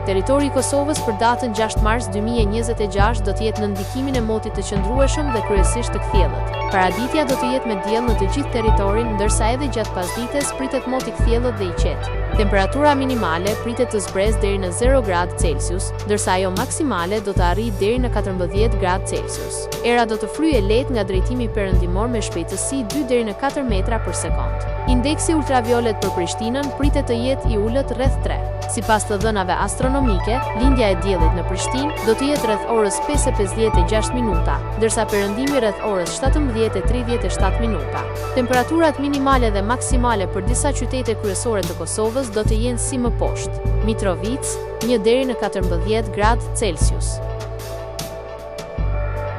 Territori i Kosovës për datën 6 mars 2026 do të jetë nën ndikimin e motit të qëndrueshëm dhe kryesisht të kthjellët. Paraditja do të jetë me diell në të gjithë territorin, ndërsa edhe gjatë pasdites pritet mot i kthjellët dhe i qetë. Temperatura minimale pritet të zbresë deri në 0 gradë Celsius, ndërsa ajo maksimale do të arrijë deri në 14 gradë Celsius. Era do të fryjë e lehtë nga drejtimi perëndimor me shpejtësi 2 deri në 4 metra për sekondë. Indeksi ultraviolet për Prishtinën pritet të jetë i ulët rreth 3. Sipas të dhënave astronomike, lindja e diellit në Prishtinë do të jetë rreth orës 5:56 minuta, ndërsa perëndimi rreth orës 17:37 minuta. Temperaturat minimale dhe maksimale për disa qytete kryesore të Kosovës do të jenë si më poshtë: Mitrovicë, 1 deri në 14 gradë Celsius.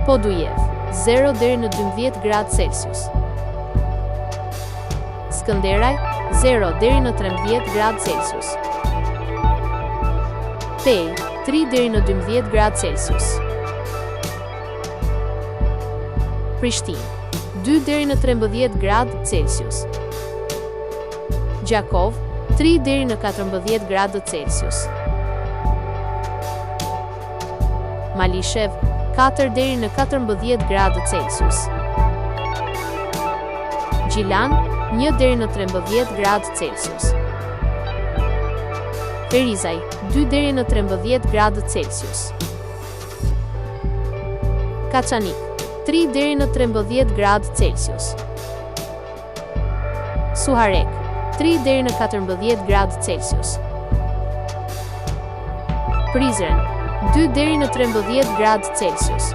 Podujevë, 0 deri në 12 gradë Celsius. Skënderaj, 0 deri në 13 gradë Celsius. Pejë, 3 deri në 12 gradë Celsius. Prishtinë, 2 deri në 13 gradë Celsius. Gjakovë, 3 deri në 14 gradë Celsius. Malishevë, 4 deri në 14 gradë Celsius. Gjilan, 1 deri në 13 gradë Celsius. Ferizaj, 2 deri në 13 gradë Celsius. Kaçanik, 3 deri në 13 gradë Celsius. Suharekë, 3 deri në 14 gradë Celsius. Prizren, 2 deri në 13 gradë Celsius.